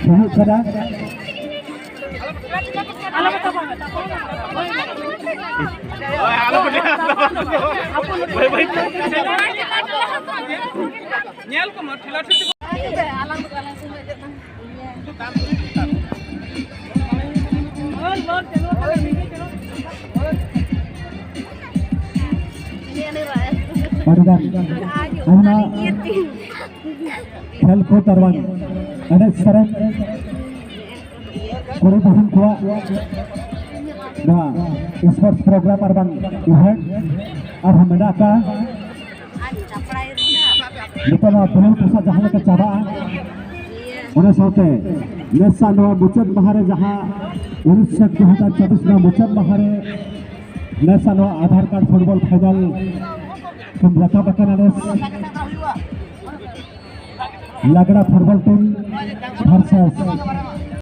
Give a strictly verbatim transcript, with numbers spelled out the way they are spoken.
ᱦᱩᱭᱩᱜ ᱠᱟᱱᱟ᱾ ᱧᱮᱞ ᱠᱚᱢ, ᱴᱷᱮᱞᱟ ᱴᱷᱤᱞᱤ᱾ ᱟᱹᱰᱤᱜᱟᱱ ᱟᱭᱢᱟ ᱠᱷᱮᱞ ᱠᱚ ᱟᱨ ᱵᱟᱝ ᱮᱱᱮᱡ ᱥᱮᱨᱮᱧ ᱠᱩᱲᱤ ᱵᱚᱦᱤᱱ ᱠᱚᱣᱟᱜ ᱱᱚᱣᱟ sports program ᱟᱨ ᱵᱟᱝ event ᱟᱨᱦᱚᱸ ᱢᱮᱱᱟᱜ ᱟᱠᱟᱫᱼᱟ᱾ ᱱᱤᱛᱚᱜ ᱱᱚᱣᱟ ᱵᱩᱞᱩᱝ ᱯᱚᱭᱥᱟ ᱡᱟᱦᱟᱸ ᱞᱮᱠᱟ ᱪᱟᱵᱟᱜᱼᱟ, ᱚᱱᱟ ᱥᱟᱶᱛᱮ ᱱᱮᱥᱟᱜ ᱱᱚᱣᱟ ᱢᱩᱪᱟᱹᱫ ᱢᱟᱦᱟ ᱨᱮ ᱡᱟᱦᱟᱸ ᱩᱱᱤᱥ ᱥᱮ ᱫᱩ ᱦᱟᱡᱟᱨ ᱪᱚᱵᱵᱤᱥ ᱱᱚᱣᱟ ᱢᱩᱪᱟᱹᱫ ᱢᱟᱦᱟ ᱨᱮ ᱱᱮᱥᱟᱜ ᱱᱚᱣᱟ ᱟᱫᱷᱟᱨ ᱠᱟᱨᱰ ᱯᱷᱩᱴᱵᱚᱞ ᱯᱷᱟᱭᱱᱟᱞ ᱨᱟᱠᱟᱵ ᱟᱠᱟᱱᱟ᱾ ᱱᱮᱥ ᱞᱟᱜᱽᱲᱟ ᱯᱷᱩᱴᱵᱚᱞ ᱴᱤᱢ ᱵᱷᱟᱨᱥᱟᱥ